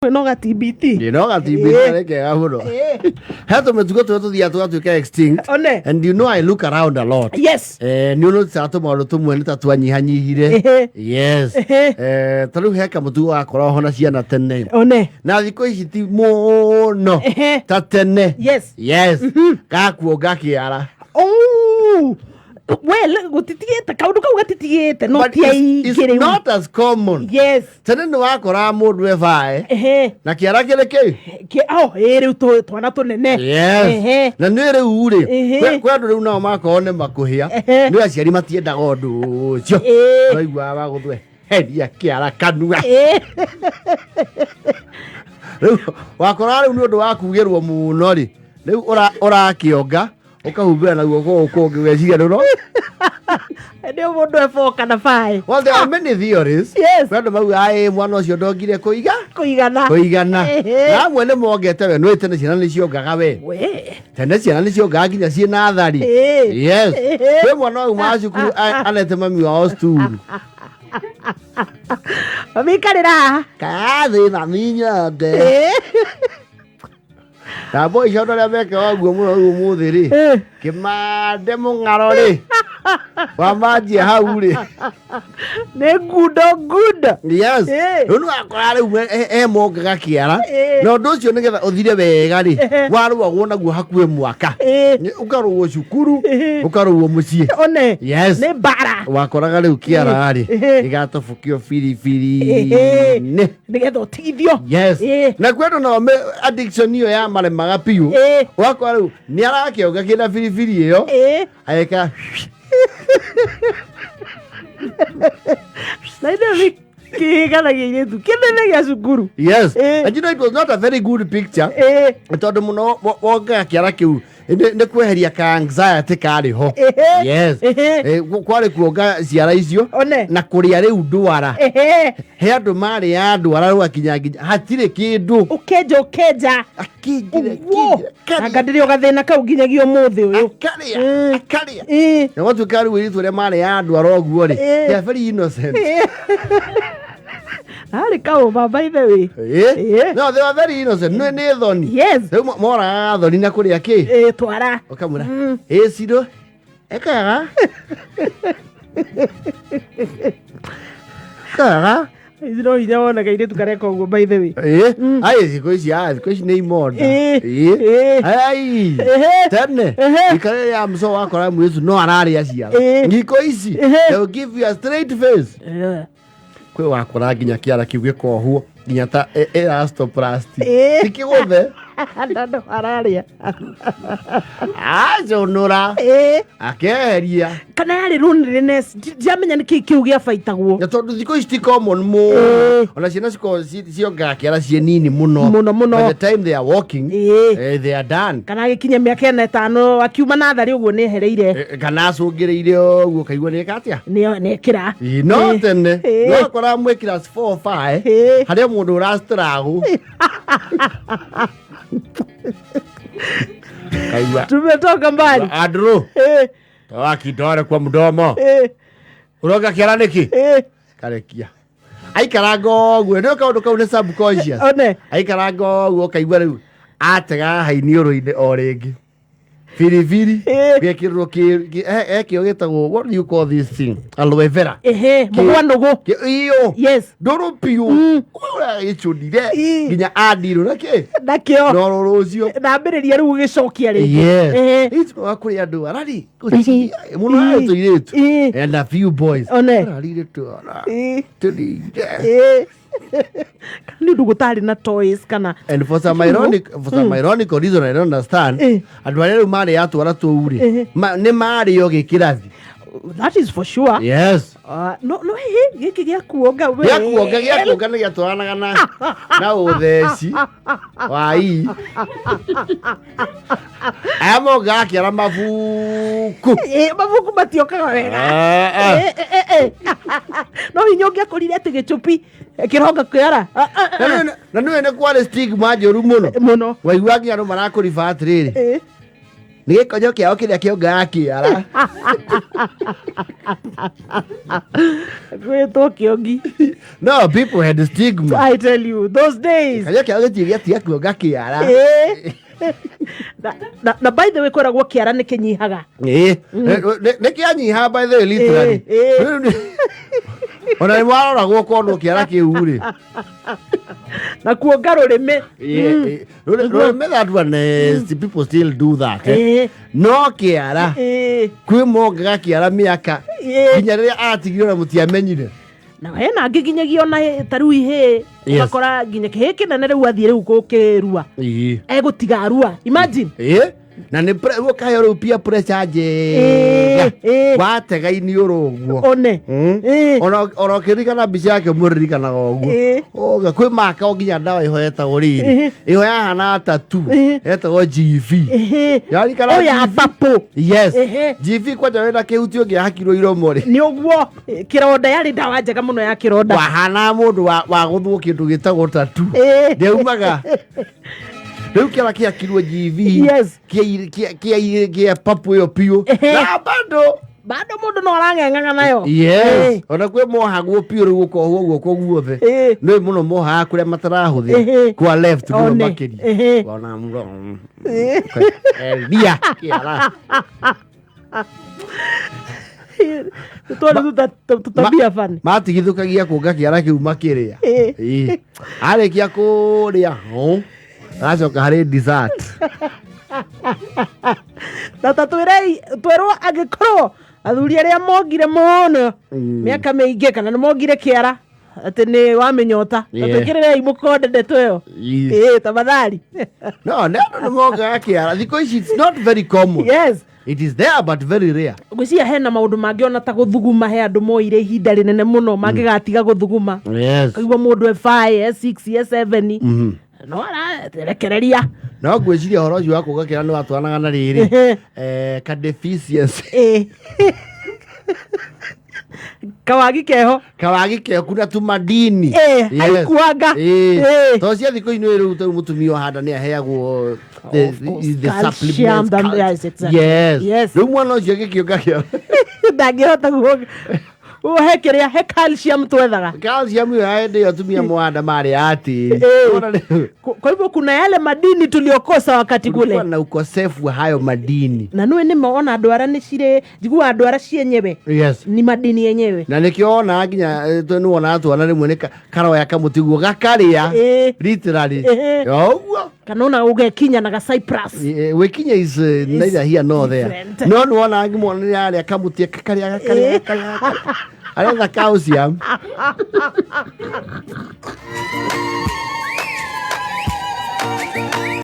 No gatbt. No gatibiti nĩ kega mũno. He tũmĩtugo tũrĩa tũthiaga tũgatuĩka extinct. One. And you know I look around a lot. Nĩ ũnoticaga tũmaũndũ tũmwe nĩ ta twanyihanyihire. Yes. Ta rĩu he kamũtugo gakoragwo ho na ciana tene. One. Na thikũ ici ti mũno ta tene. Yes. Gakuonga kĩara. Oh, well, gũtitigĩte, kaũndũ kau gatitigĩte, no But ti it's aingĩ rĩu. not as common. Tene nĩ wakoraga mũndũ ebae na kĩara kĩrĩ kĩ. Oh, ĩ rĩu twana tũnene. Na nĩ rĩu rĩ, kwĩ andũ rĩu nao makorwo nĩ makũhĩa. Nĩ aciari matiendaga ũndũ ũcio. Maiguaga magũthwe heria kĩara kanua. Rĩu wakora rĩu nĩ ũndũ wa kugĩrwo mũno rĩ, rĩu ũrakĩonga ũkahumbĩra na guoko gũkũ kũngĩ ũgeciria ndũro. Nĩ mũndũ eboka na baĩ. Well, there are many theories. Kwĩ andũ maugaga ĩ mwana ũcio ndongire kũiga kũigana. Kũigana. Na amwe nĩ mongete we nĩ tene ciana nĩ ciongaga we. Tene ciana nĩ ciongaga nginya ciĩ nathari. Kwĩ mwana wauma cukuru anete mami wao sturu. Mami ikarĩra haha. Kathĩ mami nyonge. Na boys andũ arĩa mekaga ũguo mũno rĩu ũmũthĩ rĩ, kĩmande mũng'aro rĩ, wamanjia hau rĩ. Nĩ ngundo ngundo. Rĩu nĩ wakora rĩu e mongaga kĩara. Na ũndũ ũcio nĩgetha ũthire wega rĩ, warũagwo naguo hakuhĩ mwaka. Ũkarũo cukuru, ũkarũo mũciĩ. One. Nĩ mbara. Wakoraga rĩu kĩara rĩ, gĩgatobokio biribiri-inĩ. Nĩgetha ũtigithio. Na kwĩ andũ nao addiction ĩyo ya maremaga biũ. Ũgakora rĩu nĩ arakĩonga kĩna biribiri ĩyo. Ageka. Na ithe nĩ kĩganagia airĩtu kĩnene gĩa cukuru. And you know it was not a very good picture. Tondũ mũno wongaga kĩara kĩu nĩ kweheria ka anxiety karĩ ho. Kwarĩ kuonga ciara icio One. na kũrĩa rĩu ndwara. He andũ marĩ ya ndwara rĩu akinya nginya hatirĩ kĩndũ. Ũkenja ũkenja. Akĩingĩra, Ũguo. akĩingĩra, akarĩa. Anga ndĩrĩ o gathĩna kau nginyagia ũmũthĩ ũyũ. Akarĩa, akarĩa. Na gwatuĩka rĩu airĩtu arĩa marĩ ya ndwara ũguo rĩ, they are very innocent. Arĩ kaũma by the way. No, they were very innocent. Nĩ thoni. Rĩu moragaga thoni na kũrĩa kĩ? Twara. Ũkamwĩra, ĩ Ciro, ekaga. Kaga. Ici no hinya wona kairĩtu kareka ũguo by the way. Ai, thikũ ici, thikũ ici nĩ imonda. Ai. Tene. Ikara ya mso wakora mwĩcu no ararĩa ciara. Thikũ ici, they will give you a straight face. Kwĩ wakora nginya kĩara kĩu gĩkohwo nginya ta elastoplasty. Ti kĩgũthe. Andũ ararĩa. Acũnũra. Akeheria. Kana yarĩ loneliness, ndiamenya nĩkĩ kĩu gĩabaitagwo. Na tondũ thikũ ici ti common mũno. Ona ciana cikoragwo ciongaga kĩara ciĩ nini mũno. Mũno, mũno. By the time they are walking, they are done. Kana agĩkinya mĩaka ĩna ĩtano akiuma natharĩ ũguo nĩ ehereire. Kana acũngĩrĩire ũguo kaigua nĩ eka atĩa? Nĩ ekĩra. Ĩ, no tene no akora mwĩ class 4 5 harĩa mũndũ ũrastragũ. Kaigua. Tumetoka mbali. Andrew. Toa kidole kwa mdomo. Uroga kĩara nĩkĩ? Karekia. Aikaranga ũguo, nĩ kaũndũ kau nĩ subconscious. One. Aikaranga ũguo ũkaigua rĩu atega hainiũrũ-inĩ o rĩngĩ. Biribiri. Gĩekĩrirwo ekĩo gĩtagwo, what do you call this thing? Aloe vera. Mũgwanũgũ. Iyo. Ndũrũ biũ. Ũrĩa gĩcũnire. Nginya andirũ na kĩ? Nakĩo. Na ũrũrũ ũcio. Na ambĩrĩria rĩu gũgĩcokia rĩngĩ. It's wa kũrĩ andũ arari. Mũno harĩ tũirĩtu. And a few boys. One. Ararire twara. Tũrĩire. Nĩ ũndũ gũtarĩ na toys kana. And for some ironic, for some ironical reason I don't understand, andũ arĩa rĩu marĩ atwara tũu rĩ, nĩ marĩo gĩkĩrathi. That is for sure. No, no, hihi gĩkĩ gĩa kuonga we. Gĩa kuonga, gĩa kuonga nĩ gĩatwaranaga na ũtheci wa ii. Aya mongaga kĩara mabuku. Mabuku matiokaga wega. No hinya ũngĩakorire atĩ gĩcupi kĩronga kĩara. Na nĩwe nĩ kwarĩ stigma njũru mũno. Mũno. Waigua nginya andũ marakũriba atĩrĩrĩ. Nĩ gĩkonyo kĩao kĩrĩa kĩongaga kĩara. Gwĩtwo kĩongi. No, people had stigma. I tell you, those days. Gĩkonyo kĩao gĩtirĩ gĩatiga kuonga kĩara. Ĩĩ. Na by the way, kwĩragwo kĩara nĩ kĩnyihaga. Ĩĩ. Nĩ kĩanyiha, by the way, literally. Ĩĩ. Ona nĩ waroragwo konwo kĩara kĩu rĩ. Na kuonga rũrĩmĩ. Rũrĩmĩ, that one, people still do that, eh? Ĩĩ. No kĩara, kwĩ mongaga kĩara mĩaka nginya rĩrĩa atigire na mũtiamenyire. Na hena angĩ nginyagia ona ta rĩu ihĩĩ, ũgakora nginya kĩhĩĩ kĩnene rĩu athiĩ rĩu gũkĩrua, egũtiga arua, imagine. Ĩĩ. Na nĩ ũkahe rĩu peer pressure njega. Watega iniũrũ ũguo. One. Ona ũkĩririkana mbica yake, mũririkanaga ũguo. Ũga kwĩ maka o nginya ndawa ĩho yetagwo rĩrĩ, ĩho yahana tatu, yetagwo GV. Yaririkana O ya GV? papũ. Yes. GV kwanja wĩna kĩhuti ũngĩahakirwo iromo rĩ. Nĩ ũguo. Kĩronda, yarĩ ndawa njega mũno ya kĩronda. Wahana mũndũ wa gũthwo kĩndũ gĩtagwo tatu. Ndĩaumaga rĩu kĩara kĩakirwo GV kĩa papu ĩyo piũ, na bado bado mũndũ no arang'eng'aga nayo. Yes, ona kwĩ mohagwo piũ rĩu, ũkohwo guoko guothe. Nĩ mũno mohaga kũrĩa matarahũthĩra, kwa left mũno makĩria. Ona mũno eria kĩara. Twarĩ tũtabia bani. Matigithũkagia kũnga kĩara kĩu makĩrĩa. Ĩĩ. Arĩkia kũrĩa hũ, aracoka harĩ dessert. Na ta twĩrei, twerwo angĩkorwo athuri arĩa mongire mũno mĩaka mĩingĩ kana nĩ mongire kĩara atĩ nĩ wamĩnyota, ta twĩkĩrĩrei mũkonde ndeto ĩyo. Ĩĩ, tafadhali. No, nĩ andũ nĩ mongaga kĩara thikũ ici, it's not very common. It is there but very rare. Ngwĩciria hena maũndũ mangĩ ona ta gũthuguma, he andũ moire ihinda rĩnene mũno mangĩgatiga gũthuguma. Kaigua mũndũ e 5, e 6, e 7, no ararekereria. No ngwĩciria ũhoro ũcio wa kuga kĩara nĩ watwaranaga na rĩrĩ, ka deficiency. Ĩĩ. Kawagi keho. Kawagi keku na tumadini. Aikuanga. To cia thikũ inĩ rĩu rĩu mũtumia ũhanda nĩ aheagwo Of course, the calcium, supplements, yes, exactly. Yes. Rĩu mwana ũcio agĩkĩũnga kĩara, ndangĩhota he kĩrĩa, he calcium twethaga. Calcium ĩyo ya hĩndĩ ĩyo atumia mwanda marĩ atĩri. Ona rĩu, Kwa hivyo kuna yale madini tuliokosa wakati kulikuwa kule na ukosefu wa hayo madini. Na nĩ nĩma ona ndwara nĩ cirĩ, njiguaga ndwara cienyewe ni madini yenyewe. Na nĩkĩo wonaga nginya nĩ wonaga twana rĩmwe nĩ karoya kamũtĩ guo gakarĩa, literally. O ũguo. Kana ona ũgekinya na ga Cyprus. Wĩkinya is neither here nor there. Different. No nĩ wonaga ngĩmwona nĩ arĩa kamũtĩ kakarĩa, gakarĩa, gakarĩa, gakarĩa, aretha calcium.